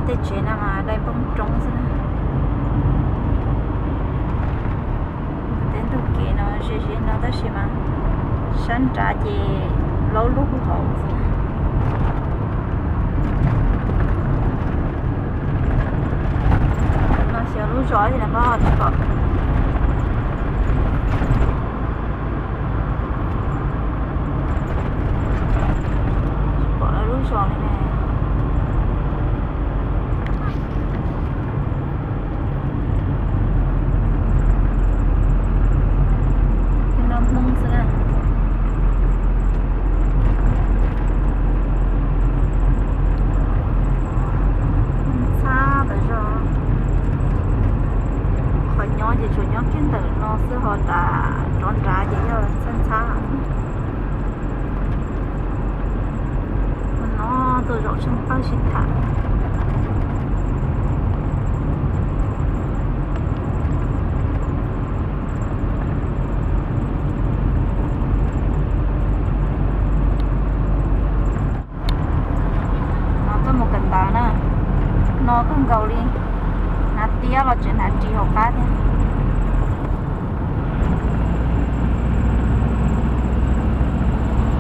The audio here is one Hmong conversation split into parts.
Tej tsev no mas dai nplooj roob xwb na. Tej ntug kev no ze ze no tab sis mas sab nrad ces laub lub hauv xwb. No xyov lub zos li lawm pob tsis pom. Tsis pom lawv lub zos li ne. Tej no Hmoob xwb na. Ntxhab tas zog. Qhov nyob ces tsuas nyob kiag ntawm no xwb, ho nram rov nrad ces yog ntxhab ntxhab. Ua no tuaj zaum tsheej pawg sib tham. No tuaj mus kawm ntawv na, no kawg nkaus li, hnav tiab los tseem hnav ris hauv qab thiab.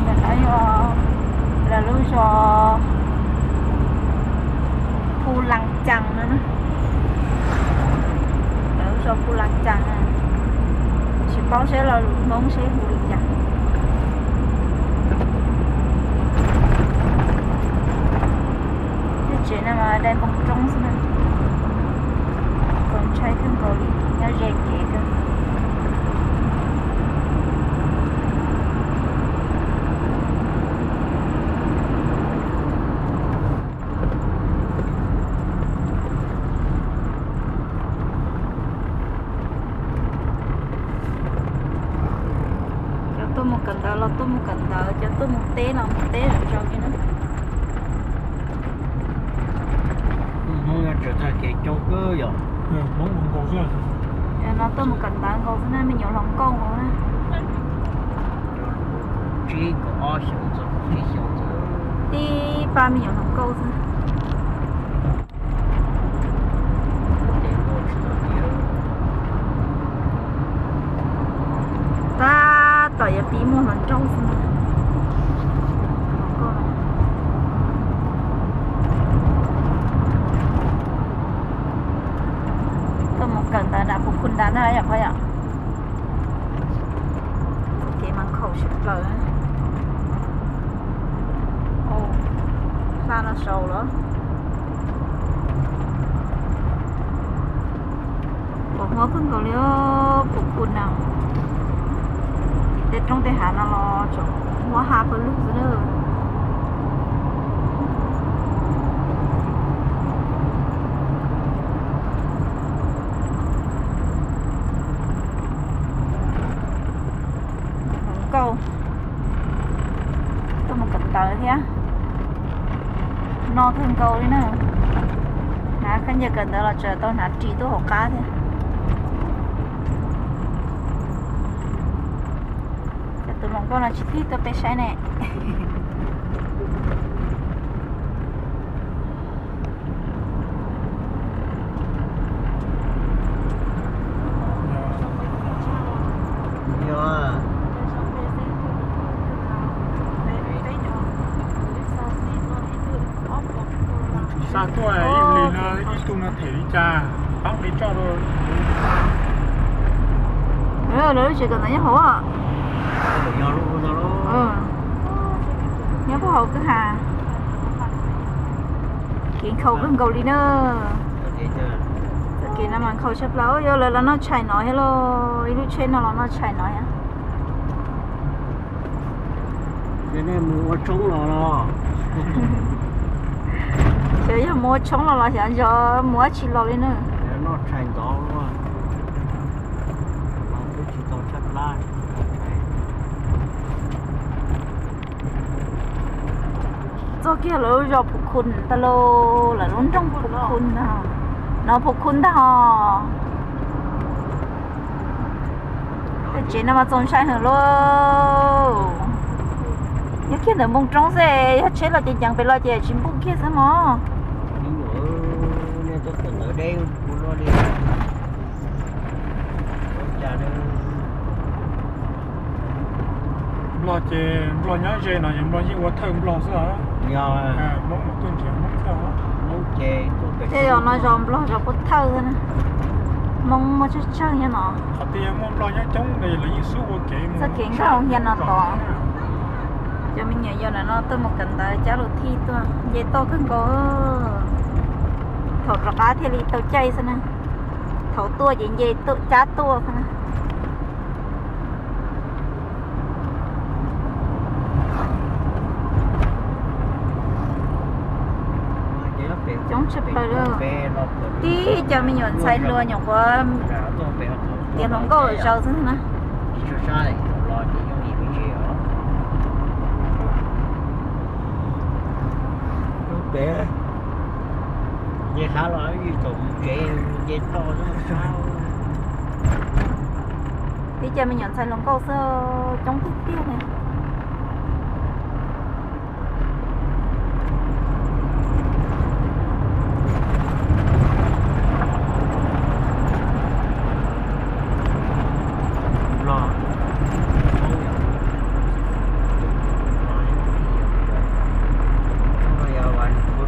Ntawm no yog lawv lub zos Phu Las Cas no na. Lawv lub zos Phu Las Cas na, tsis paub seb lo lus Hmoob seb hu li cas. Tej tsev no mas dai nplooj roob xwb na. Txaus ntshai kawg nkaus li, nyob ze kev kawg. Cov tuaj mus kawm ntawv los tuaj mus kawm ntawv, cov tuaj mus teb los mus teb zoo zoo li na. Hmoob yuav tsum txog kev coob kawg yom. Hmoob nkaus xwb. No tuaj mus kawm ntawv nkaus xwb na, me nyuam hluas nkauj nkaus na. Tsib kaum ob xyoos txog kaum tsib xyoos txog. Tib pab me nyuam hluas nkauj xwb. Tab tom yuav pib muaj hluas nraug xwb. Tuaj mus kawm ntawv nram Phu Khu ntawd na yom phob yom. Kev mas nkhaus tshaj plaws. Xaj no sau lawm. Pos huab kawg nkaus li Phu Khu na. Tim tej roob tej hav no los tseem huab hab pawg lug xwb na. Hluas nkauj tuaj mus kawm ntawv thiab. No kawg nkaus li na. Hnav khaub ncaws kawm ntawv los tseem tau hnav ris tuaj hauv qab thiab. Cov tus hluas nkauj no tsis tig tuaj peb saib ne. Xa tuaj ib hlis no ib tug no them li cas, pab li tso rau. Lawv lub tsev kawm ntawv nyob hauv. Nyob puag hauv kwj ha. Kev nkhaus kawg nkaus li na. Txoj kev no mas nkhaus tshaj plaws, yog lawv los noj tshais no thiab lauj, ib lub tsheb no los noj tshais no thiab. Nej mus ua tshoob los los? Xyov yog mus ua tshoob los los xyov ntsog mus dab tsi los li na. Noj tshais ntxov, twb tsis tau tshaj plab. Txog kiag lawv lub zos Phu Khu ntag lauj, lawv lub nroog Phu Khu ntag. No Phu Khu ntag os. Tej tsev no mas txaus ntshai heev lauj. Nyob kiag ntawm npoo roob xwb, yog tsheb los ceev ceev pem los ces tsis npuj kiag xwb mog. Nplog ces Nplog nyob ze no ces Nplog yeej ua thawj Nplog xwb os. Hmoob mus tuaj nrhiav Hmoob xwb os. Tej zaum no zos Nplog zos pub thawj xwb na. Hmoob muaj tsawg tsawg nyob no. Qhov twg muaj Nplog nyob coob ntawd lawv yeej xub ua kev mus txoj kev nkag hauv hiav no tod. Cov me nyuam yaus ntawm no tuaj mus kawm ntawv cab lus thij tuaj, nce toj kawg nkaus. Thaum rov qab thiaj li tau caij xwb na. Thaum tuaj ces nce cab tuaj xwb na. Coob tshaj plaws li. Tib cov me nyuam ntxhais hluas nyuam qhuav tiav hluas nkauj zaws xwb na. Tib cov me nyuam ntxhais hluas nkauj xwb, coob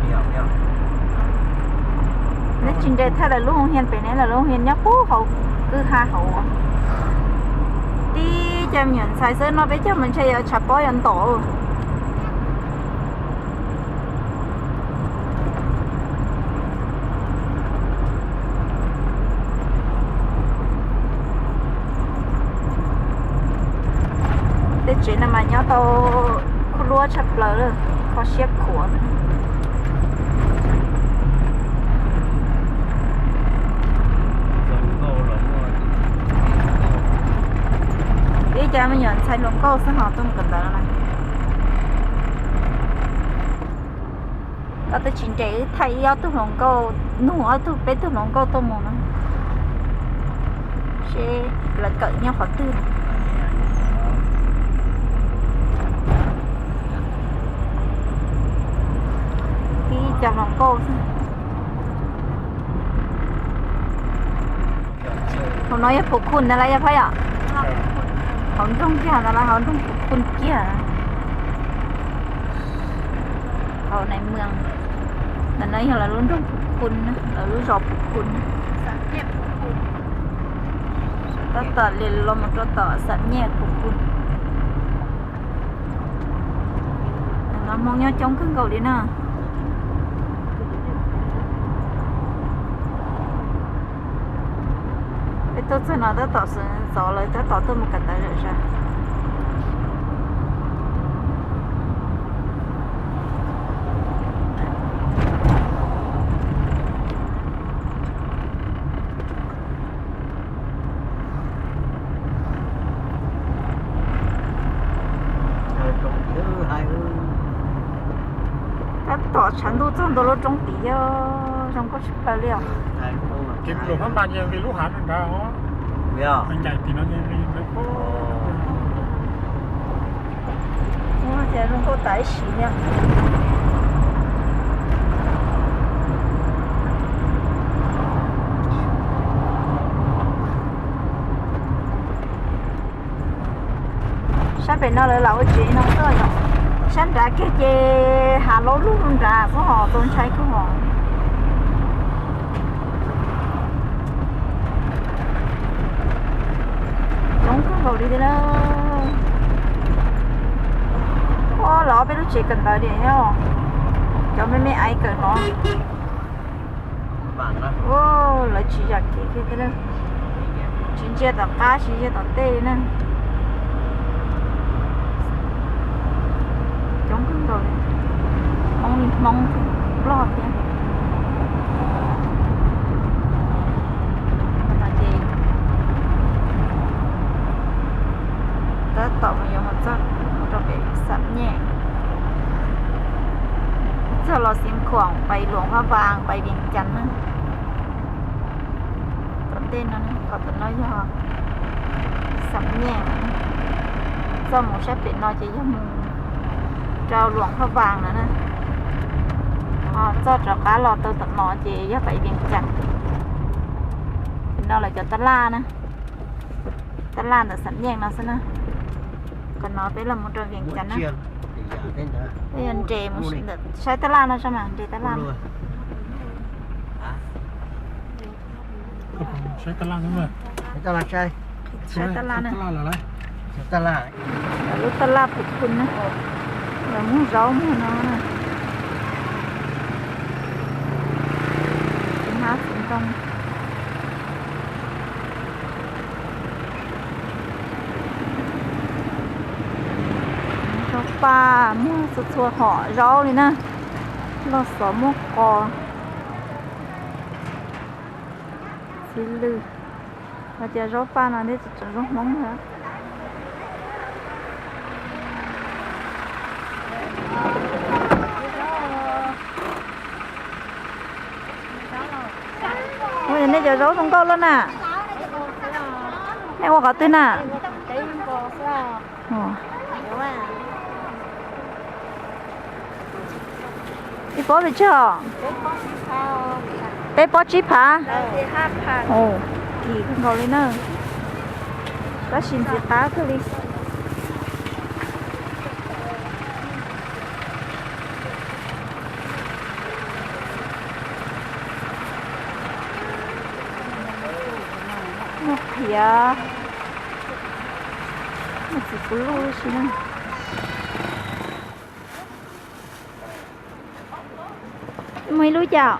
tiag tiag li. Neb tsis nres thaij lawv lub hoo hias pem ne, lawv lub hoo hias nyob puag hauv kwj ha hauv. Tib cov me nyuam ntxhais xwb no peb coj mus ntshe yuav tshav pob yuav ntom. Tej tsev no mas nyob tau khuv luab tshaj plaws, kho siab khuav. Ib cov me nyuam ntxhais hluas nkauj xwb ho tuaj mus kawm ntawv no na. Koj twb tsis nres wb thaij ib ob tug hluas nkauj, nug ob tug peb tug hluas nkauj tuaj mus no, seb lawv kawm nyob qhov twg no. Ib cov hluas nkauj xwb. Hauv no yog Phuv Khun ntag las yog phab yom? Hauv nroog kiag ntag las, hauv nroog Phuv Khun kiag. Hauv nais mws, ntawm no yog lawv lub nroog Phuv Khun na, lawv lub zos Phuv Khun na. Tab tom li los mus rau tom Xam Nyaj Phuv Khun. Ntawm no Hmoob nyob coob kawg nkaus li na. Peb tuaj txog no tab tom sawv ntxov lawv tab tom tuaj mus kawm ntawv zom zaws. Tab tom tshav ntuj txog ntua lub roob tid, yog zoo nkauj tshaj plaws li os. Ces luag mab npas nce nqis lub hav rau nrad os. Ncaim tim no nce nqis. Ua cas zoo nkauj tas ib sim li. Sab pem no lawv lam ua tsev no xwb yom. Sab nrad kiag ces hav laub lug nrad xwb hos txaus ntshai kawg hos. Coob kawg nkaus li thiab na. Ua los peb lub tsev kawm ntawv tiag thiab, cov me me aiv kawm no. Lawv tsis zam kev kiag thiab na. Tsis ntsia tom qab tsis ntsia tom tej li na. Coob kawg nkaus li, Hmoob li Hmoob thiab, Nplog thiab. No ces tab tom yuav mus txog rau pem Xam Nyaj, txog los Xiav Khuam pais Luam Phab Npas pais Vias Cas na. Tom ntej no, qhov tom no yog Xam Nyaj, txoj mus sab pem no ces yog mus rau Luam Phab Npas no na. Txoj rov qab los tau tom no ces yog pem Vias Cas. Tim no lawv cov tab laj na, tab laj ntawm Xam Yeej no xwb na. Qhov no peb los mus rau Vias Cas na. Peb yuav nres mus ntawm saib tab laj no, saib mas nres tab laj no. Saib tab laj no. Saib tab laj na. Lub tab laj pum phu na, lawv muag zaub muag no na. Txiv hmab txiv ntoo. Zaub paj muag txhua txhua hom zaub li na. Loj xov muaj qos, txiv lws. Hos cov zaub paj no thiab tseem zaub Hmoob na. Ua yog nej cov zaub zoo nkauj loj na. Nej ua qhov twg na? Ib pob pes tsawg os? Peb pob tsib phav. Kim kawg nkaus li na. Tab sis ntxim qab kawg li. Muaj qhiav, muaj txiv kuv loj si na. Muaj ib lub cas?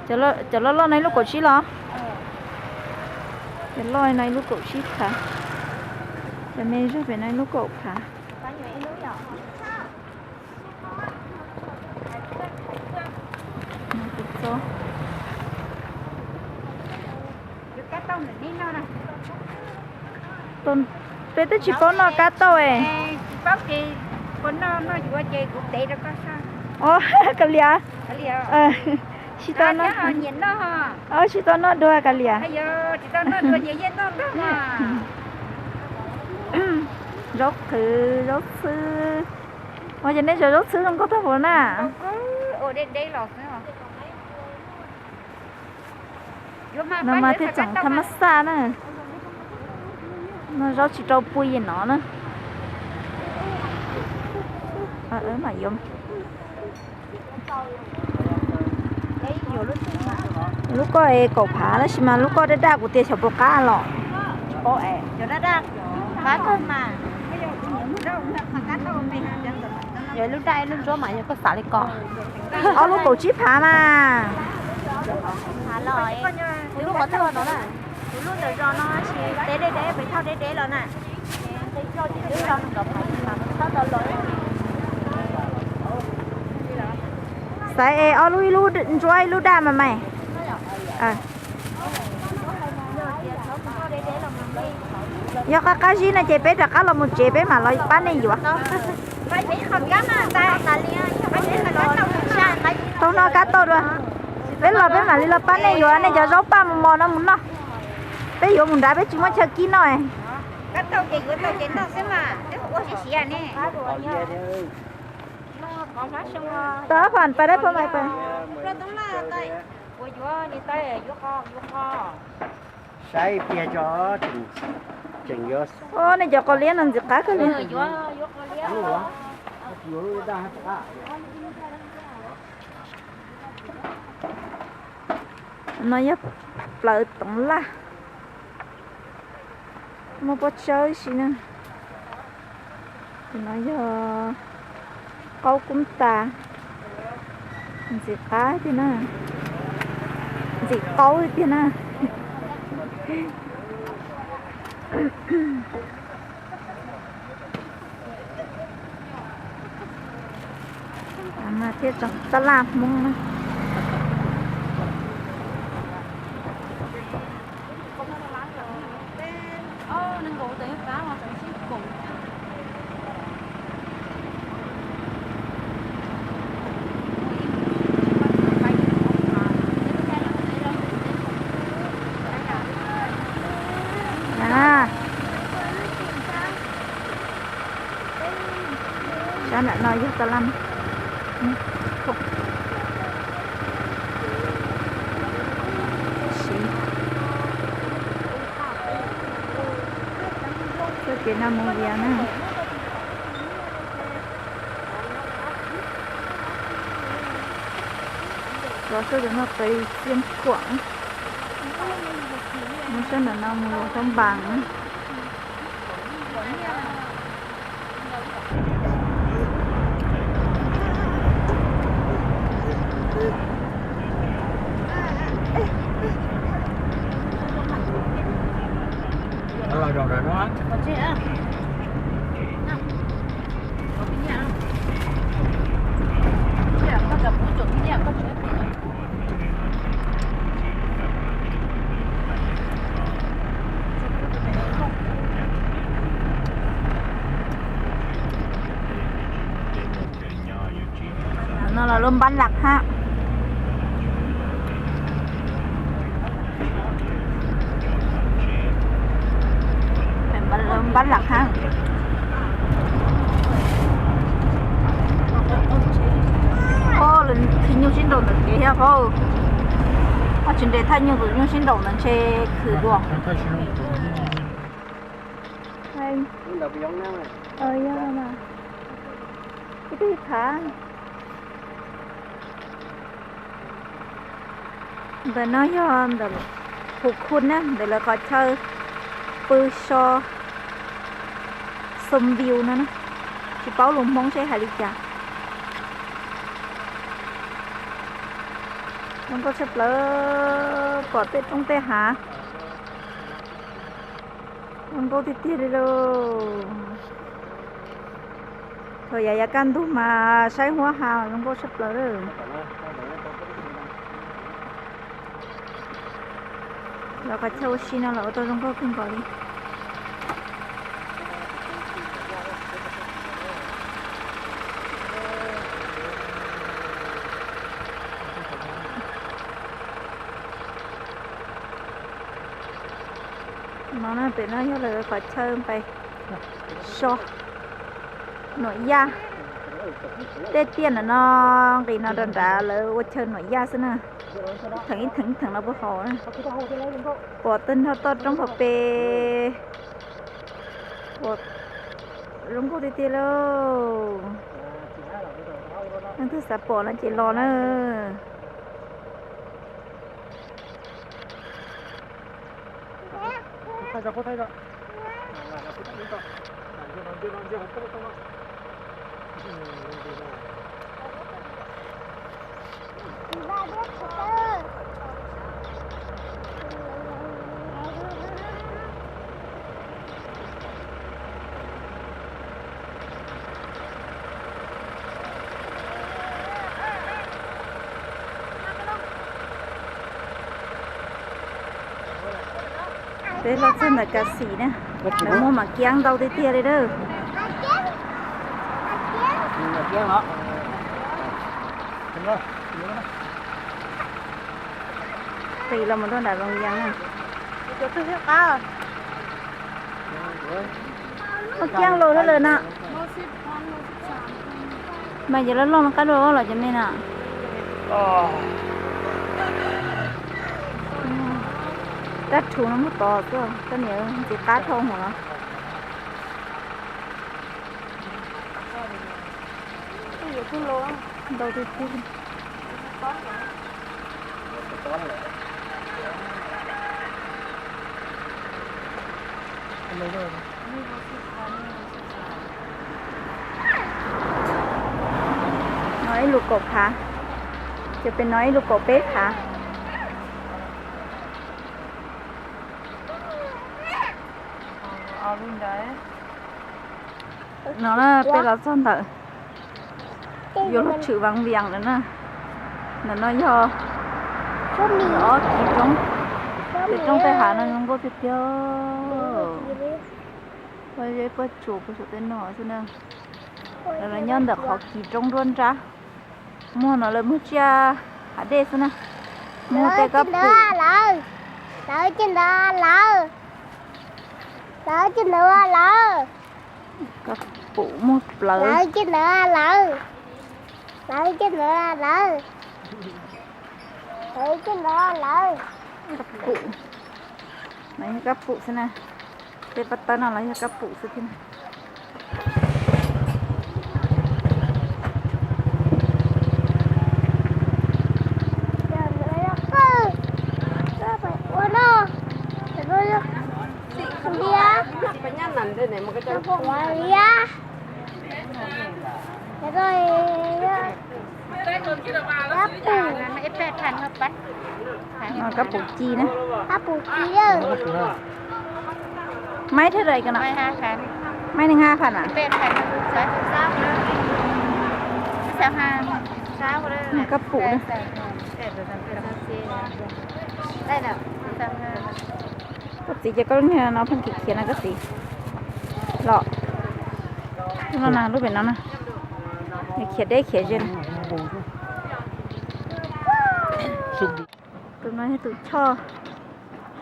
Cov loj loj no ib lub kaum tsib los? Cov loj no ib lub kaum tsib phav. Cov me zog pem no ib lub kaum phav. Peb twb tsis paub noj kab tauj es. Kav liam. Tsis tau noj, tsis tau noj dua kav liam. Zaub qhwv, zaub txhwb. Ua ces nej cov zaub txhwb zoo nkauj tag npaum na. No mas thiaj tseem thab mab xaj na. No zaub tsis rau pua yim no na. Lub koj es kaum phav tab sis mas lub koj daj daj kuv tias xyov puas qab los. Yog lub daj lub ntsuab mas yog koj xav li ko. Ob lub kaum tsib phav mas. Kuv lub qhov twg no na? Kuv lub ntawm zos no sis teb deb deb pem thauj deb deb los na. Xaiv es ob lub, ib lub ntsuab ib lub daj mas mas. Yog qab qab zib no ces peb rov qab los mus tsev peb mam los pab nej yuav. Tau noj kab tauj dua, peb los peb mam li los pab nej yuav nej cov zaub paj mos mos no mus noj. Peb yuav mus nrad peb tsis muaj chaw kib noj. Tau ab pha pais dab pha mais pais. Saib piag tso, tseem yuav. Nej cov qos liab no ntxim qab kawg li. No yog plawv toov laj, muaj pob tsawb si na. Tus no yog qaub kub tas, ntxim qab tiag na, ntxim qaub tiag na. Mas thiaj tsoom tab laj Hmoob na. Nram no yog tas laj. Txoj kev no mus Vias na. Los sab ntawm no pes Xiav Khuam, mus sab ntawm no mus Luam Phab Npas na. No los lub Npab Lam hab. Npab Lam hab. Ob, lawv khi nyuj sib nraus ntawm kev thiab hauv. Koj tsis nres thaj nyuj, tus nyuj sib nraus ntawd ntshe khwv dua. Ntawm no yog ntawm Phu Khun na, ntawm lawv qhov chaw pw so xoo view no na. Tsis paub lus Hmoob seb hais li cas. Zoo nkauj tshaj plaws, pom tej roob tej hav. Zoo nkauj tiag tiag li lauj. Thaum yav yav kaj ntug mas saib huab ha zoo nkauj tshaj plaws lawm. Los qhov chaw ua si no los ua tau zoo nkauj kawg nkaus li. No na, pem no yog lawv qhov chaw pais so nuam yaj. Tej tiaj ntawm no, nqis no rau nrad lawv ua chaw nuam yaj xwb na. Theem ib theem ib theem no puag hauv na. Pom tag nrho toj roob hauv pes. Zoo nkauj tiag tiag lauj. Leej twg xav pom no ces los na. Peb los txog ntawm Kas Xim na, lawv muaj mam kiab ntau tiag tiag li na. Qis los mus rau nram Loos Yees na. Muaj kiab lus thiab lawm na. Mas yog loj loj no qab dua los cov me na. Rab rhuv no muab tod xwb, koj niam ntxiv qab dhau hwv los. Ntau tiag tiag. No ib lus kaum phav, ces pem no ib lus kaum peb phav. No na peb los txog ntawm yuav luag tshwm Vaas Vias lawm na. Ntawm no yog ob kiv roob, tej roob tej hav no zoo nkauj tiag tiag. Pob zeb pob tsuas puag saum tej no xwb na. Lawv nyob ntawm qhov kiv roob nruab nrab. Muag no lawv muag tsiaj hav dej xwb na. Muag tej kab pum. Lawv cia ntawd lawv, lawv cia ntawd lawv. Koj Pum muag plawv. Lawv, lawv, lawv, lawv, lawv, lawv, lawv. Kab pum, no yog kab pum xwb na. Tej paj tawb no los yog kab pum xwb thiab na. Kab pum ci na. Kab pum ci. Maiv thawj daim ko no. Maiv neeg hab fam na. Kab pum na. Koj txiv, ces koj lub niag no pheej khiav khiav no koj txiv. Los, lub no na, lub pem no na. Khiav deb khiav ze na. Tus no yog tus choj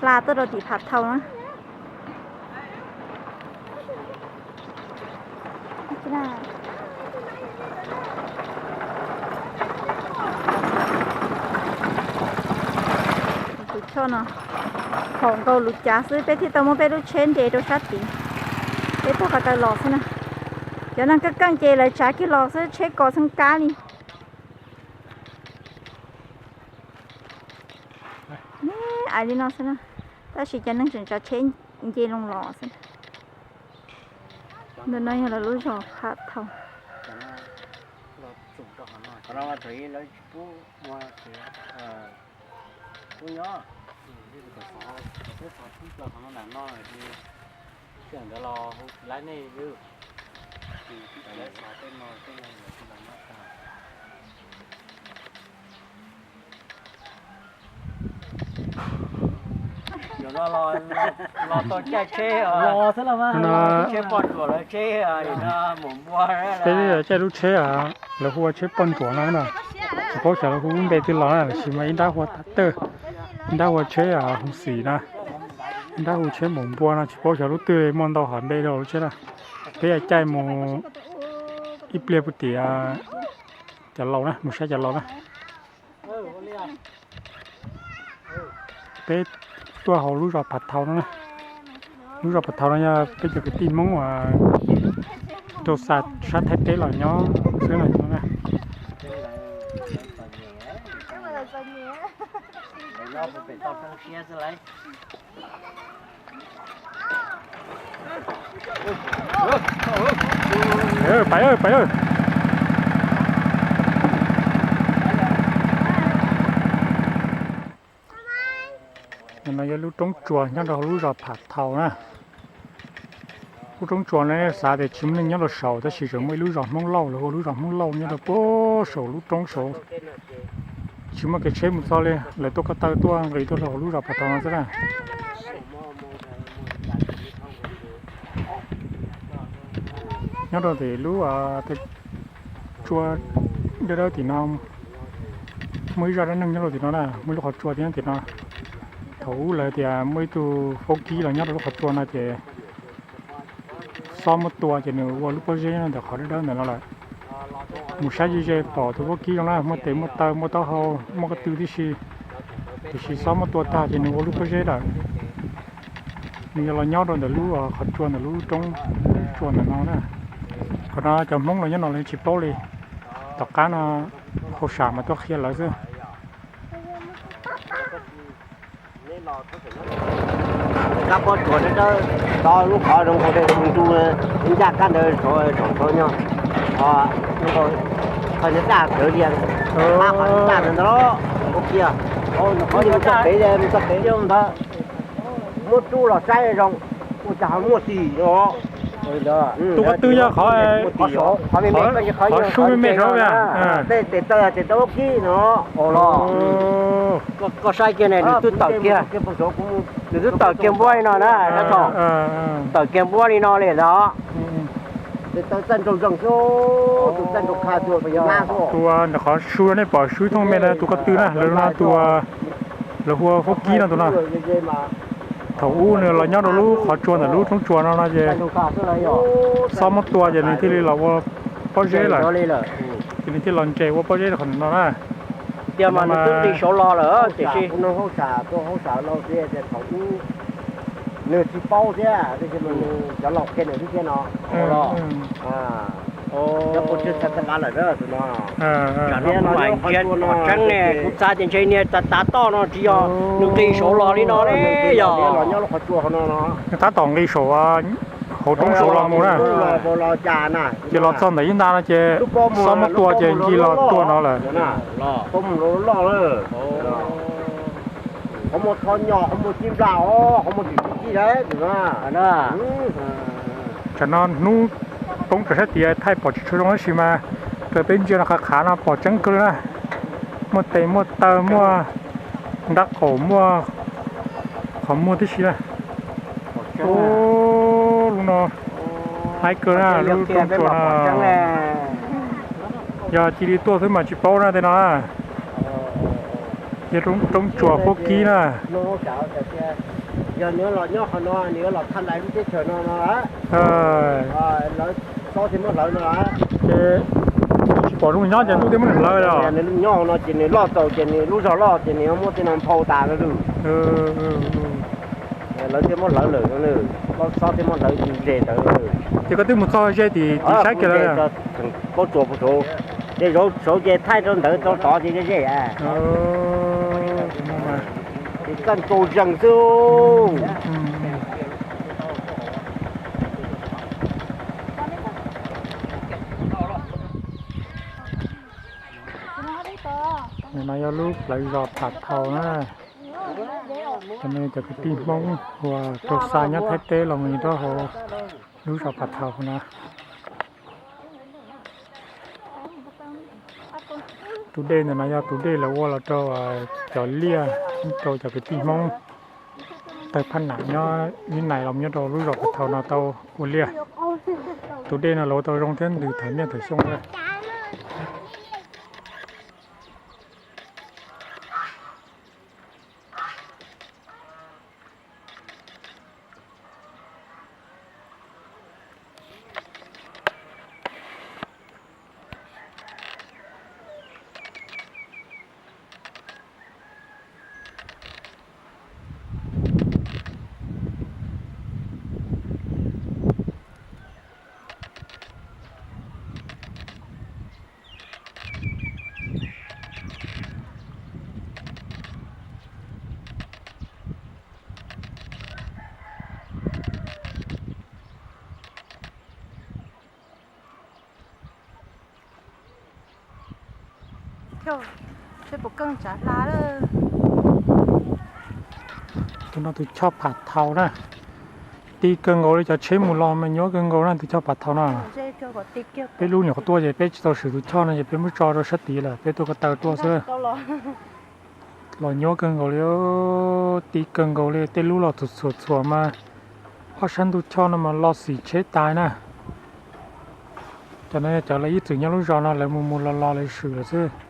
hla tuaj rau tim Phav Thau na. Tus choj no, thaum nkaus lub cav xwb peb thiaj tau muab peb lub tsheb nce rau sab tid, peb taug ko taw los xwb na. Cov neeg keej keej ces lawv tsav kiag los xwb, tsheb kos txheeb kab li. Ais li no xwb na, tab sis cov neeg tseem tsav tsheb nce loo los xwb. Ntawm no yog lawv lub zos Phav Thau. Peb caij lub tsheb, lawv hu ua tsheb poj ntsuam no na, tsis paub xyov lawv hu lub npe twg los na, tab sis mas ib nrab hu ua Tav Tawj, ib nrab hu ua tsheb Hoo Xim na, ib nrab hu tsheb Maum Npua no, tsis paub xyov lub twg muaj ntau hom npe rau lub tsheb na. Peb caij mus ib pliag puag tim cov laus na, mus saib cov laus na. Peb tuaj hauv lub zos Phav Thau no na. Lub zos Phav Thau no yog peb cov kwv tij Hmoob uas rau xa sab Thaib teb los nyob xwb no na. Pais, pais. No yog lub roob tsuas nyob rau hauv lub zos Phav Thau na. Lub roob tsuas no xav tias tsis muaj neeg nyob rau saud, tab sis tseem muaj ib lub zos Hmoob Lauj, lawv hu ua lub zos Hmoob Lauj nyob rau puag saum lub roob saud. Tsis muaj kev tsheb mus txog li, lawv tuaj ko taw tuaj nqis tuaj rau hauv lub zos Phav Thau no xwb na. Nyob rau tim lub tsua dawb dawb tim no, muaj ib zaj dab neeg nyob rau tim no na, muaj ib lub qhov tsua tim no. Thaum ub lawv tias muaj ib tug vaub kib los nyob rau lub qhov tsua no ces xob muab tua ces nws ua lub pob zeb ntawm qhov dawb dawb ntawm no lawm. Mus saib ze ze pom tus vaub kib zoo na, muaj tes muaj taw muaj taub hau muaj ko tw tib si, tiam sis xob muab tua tag ces nws ua lub pob zeb lawm. Nws yog los nyob rau ntawm lub qhov tsua ntawm lub roob tsua ntawm no na. Qhov no cov Hmoob los nyob no lawv tsis paub li, tom qab no hauj sam mas tuaj qhia lawv xwb. Kab pob tsuas dawb dawb, lub qhov zoo nkaus li tus ntsuj ncaj kab ntawd, tsoom tsoom nyob, qhov daj tawv li, qhov daj ntawd ntag los ua kiag, qhov mus txog pem, mus txog pem ntawd, muab rub los saib zoo, ua cas ho muaj tis no. Tus ko tw yog qhov, qhov su me me saud. Tej tes taw, tes taw vaub kib no los. Koj saib kiag ne, nws twb tawm kiag, nws twb tawm kiag npuab li no na, tawm kiag npuab li no li ntawd. Tus ntawm qhov su nej pom su thooj me ntawd tus ko tw na, lawv no tus, lawv hu ua vaub kib no tus no. Thaum ub nws los nyob rau lub qhov tsua ntawm lub roob tsua no no ces xob muab tua ces nws thiaj li los ua pob zeb lawm, ces nws thiaj los ntses ua pob zeb rau qhov no na. Tiag mas nws twb nqis saud los lawm tiam sis nws tsis paub thiab, cov laus qhia nws xwb thiab no. Cov kuv tsis txhais txhais lawm tus no. Tsam no kuv mam ntsia pom tseeb ne, kuv xav tias ntshe niag tav tav toj no tsis yog nws nqis saud los li no ne, yog los nyob lub qhov tsua no no. Nws tab tom nqis saum hauv roob saud los mus na. Ces los txog ntawm ib nta no ces xob muab tua ces ncig los tua no lawm. Qhov muaj txhob nyo, qhov muaj cib nplas os, qhov muaj tsis cib cib lawm. Tsam no hnub poob rau sab tid thaij pom tsis tshua zoo tab sis mas raws peb ntsia no qhav qhav no pom tseeb kawg li na. Muaj tes muaj taw muaj nrab qaum muaj qhov muag tib si na. Lub no haib kawg na, lub roob tsua no. Yog cia li tuaj xwb mas tsis paub na tej no na. Yog roob tsua Huab Kib na. Yog nws los nyob qhov no nws yuav los thaj lais lub teb chaws no no. Lawv xob thiaj muab hlawv no. Ces tsis pom zoo nyob ces ntuj thiaj muab nws hlawv los. Nws nyob no ces nws loj txaus ces nws lub zog loj ces nws yuav muab tej no nphau tas lawm. Lawv thiaj muab hlawv lawm, loj xob thiaj muab hlawv ze ntawd. Ces koj twb mus txog ze tim tim saib kiag lawm. Pob tsuas puag saud, ces saud ces thaij rau ntawd rau tod ces ze ze. Ces txaj nkaus zees xwb. No yog lub plawv zos Phav Thau na. Cov no cov kwv tij Hmoob uas rau xa nyob Thaib teb los mus rau hauv lub zos Phav Thau no. Tus dej ntawm no yog tus dej lawv ua los rau cov liaj, rau cov kwv tij Hmoob tawg phaj nam nyob Vib Nais los nyob rau lub zos Phav Thau no tau ua liaj. Tus dej no lawv ua tau zoo thiab ntws thawm niaj thawm xyoo lawm. Tus no tus choj Phav Thau na. Ti kawg nkaus li, cov tsheb mus los mas nyuaj kawg nkaus na tus choj Phav Thau no. Peb lub nyuam qhuav tuaj ces peb tsis tau swm tus choj no ces peb muab tso rau sab tid lawm, peb tuaj ko taw tuaj xwb. Los nyuaj kawg nkaus li, ti kawg nkaus li, tej lub los txhuam txhuam mas ob sab ntug choj no mas los xim tsheb tas na. Cov no yog cov lawv ib txwm nyob lub zos no lawv mus mus los los lawv swm lawm xwb.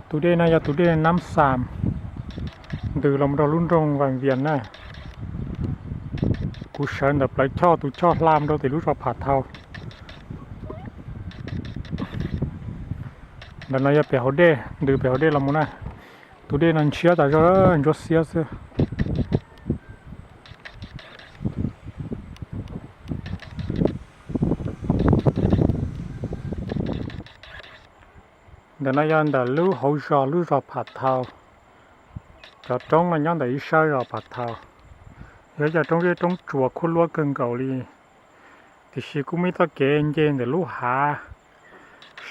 Tus dej no yog tus dej Nab Xam, ntws los rau lub nroog Vam Vias na. Kuv sawv ntawm plawv choj tus choj hla rau tim lub zos Phav Thau. Ntawm no yog pem hauv dej, ntws pem hauv dej los mus na. Tus dej no ntshiab tas zog, ntsuab xiab xwb. Ntawm no yog ntawm lub hauv zos, lub zos Phav Thau. Cov roob no nyob ntawm ib sab zos Phav Thau. Yog ib co roob zeb roob tsuas khuab luab kawg nkaus li. Tiam sis kuj muaj ib txoj kev nce ntawm lub hav,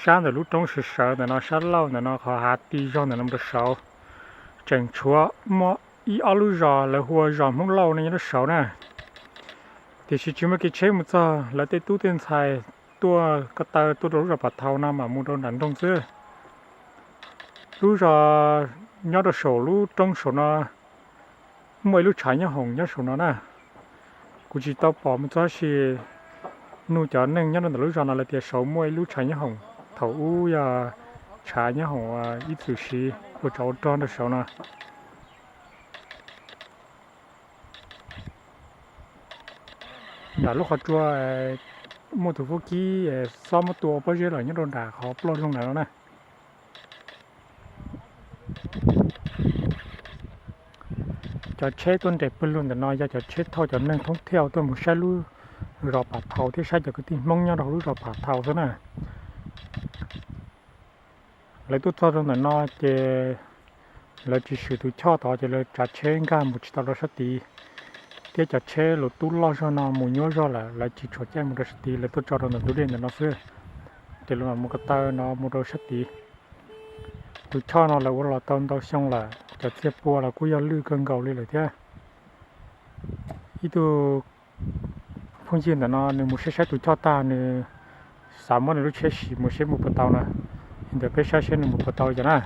sab ntawm lub roob sawv sawv ntawm no, sab laug ntawm no, qhov hav ti zog ntawm no mus rau saud. Tseem tshuav muaj ib ob lub zos lawv hu ua zos Hmoob Lauj no nyob rau saud na. Tiam sis tsis muaj kev tsheb mus txog, lawv tej tub tej ntxhais tuaj ko taw tuaj rau lub zos Phav Thau no mam mus rau nram nroog xwb. Lub zos nyob rau saum lub roob saum no, muaj ib lub tshav nyob hoom nyob saum no na. Kuv tsis tau pom mus txog tab sis nug cov neeg nyob rau ntawm lub zos no lawv tias saud muaj ib lub tshav nyob hoom, thaum ub yog tshav nyob hoom ib txwm siv ua tsov ua rog rau saud no. Nram lub qhov tsua muaj tus fub kib xob muab tua ua pob zeb lawm nyob rau nram qhov ploj zoo ntawd no na. Cov tsheb tuaj nres pawg lug ntawm no yog cov tsheb thauj cov neeg thoob thiaj tuaj mus saib lub zos Phav Thau thiab saib cov kwv tij Hmoob nyob rau hauv lub zos Phav Thau xwb na. Lawv tuaj txog rau ntawm no ces lawv tsis swm tus choj tod ces lawv tsav tsheb nkag mus tsis tau rau sab tid, thiab cov tsheb lus tub loj zog no mus nyuaj zog lawm, lawv tsis tshuam caij mus rau sab tid, lawv tuaj tso rau ntawm ntug dej ntawm no xwb. Ces lawv mam mus ko taw no mus rau sab tid. Tus choj no lawv ua los tau ntau xyoo lawm, cov txiag pua los kuj yog lwj kawg nkaus li lawm thiab. Ib tug phooj ywg ntawm no nws mus saib saib tus choj tag nws xav muab nws lub tsheb siv mus seb mus puas tau na. Li ntawd peb saib seb nws mus puas tau li cas na.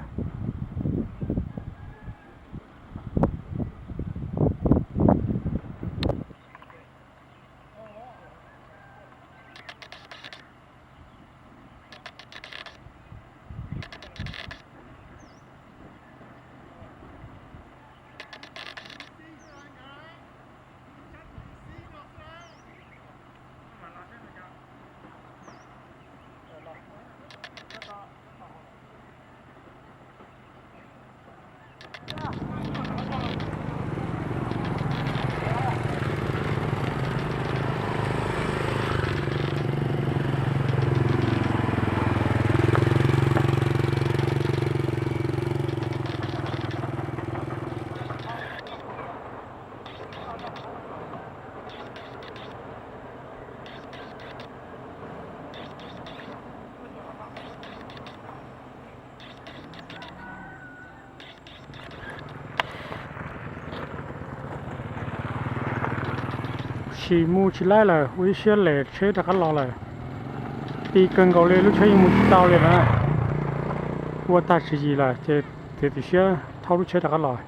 Sim mus tsis laib lawm, ua ib siab lem tsheb rov qab los lawm. Ti kawg nkaus li, lub tsheb yeej mus tsis tau li na. Ua tag tswv yim lawm ces txiav txim siab thauj lub tsheb rov qab los.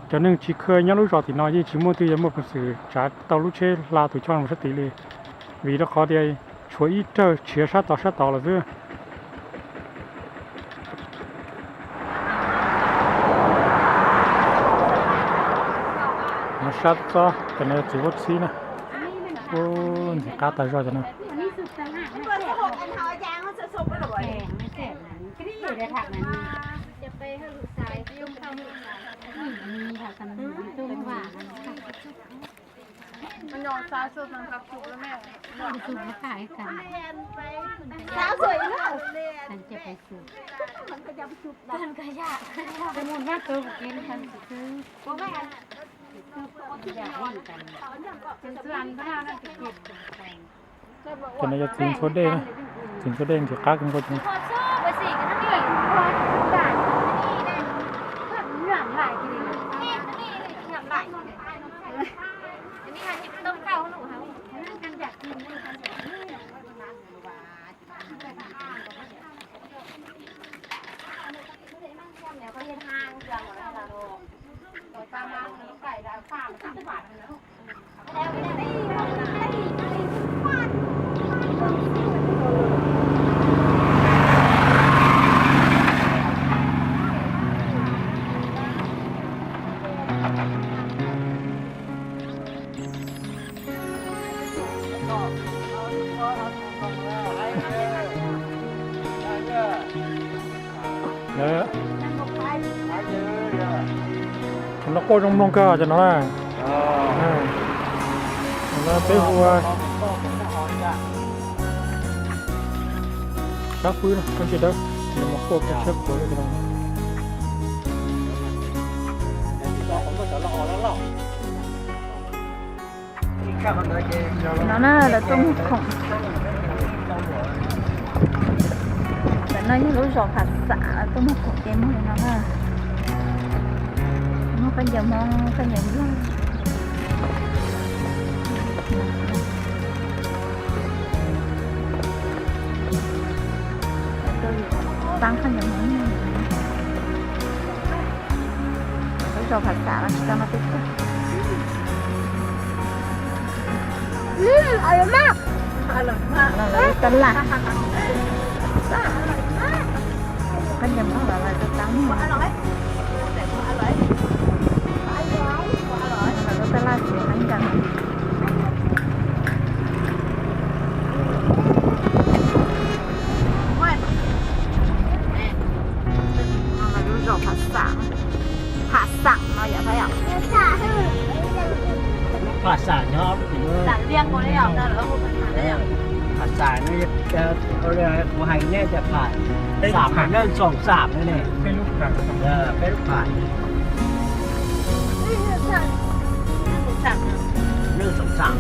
Cov neeg tsis khw nyob lub zos tim no yeej tsis muaj twg yuav muaj peev xwm tsav tau lub tsheb hla tus choj mus sab tid li, vim rau qhov tias tshuav ib rawg tshiav sab tod sab tod lawm xwb. No sab txob, cov no yog txiv huab txhib na. Ntxim qab tas zog cov no. Cov no yog txiv ntxhua dej na, txiv ntxhua dej ntxim qab kawg nkaus cov no. Thaum no quaj zoo mloog kawg cov no na. Peb hu ua dab fwb no, koj ntsia dawb, nws mus quaj kawg tshaj qhuav li no. No na lawv tuaj muag khoom. Ntawm no yog lub zos Phas Xam, lawv tuaj muag khoom ces muag li no na. Muag khaub ncaws Hmoob, khaub ncaws Nplog. Lawv tuaj pab khaub ncaws Hmoob. Lub zos Phas Xam no tsis tau no peb tuaj. Tab laj, khaub ncaws Nplog los lawv tuaj tab muag. Lawv tuaj tab laj txiv khaub ncaws. Lub zos Phas Xam, Phas Xam no yom, Phas Xam. Phas Xam nyob, Phas Xam no, kuv hais nej tias Phas Xam, Neej Xoom Xam ne, peb lub Phas, Neej Xoom Xam.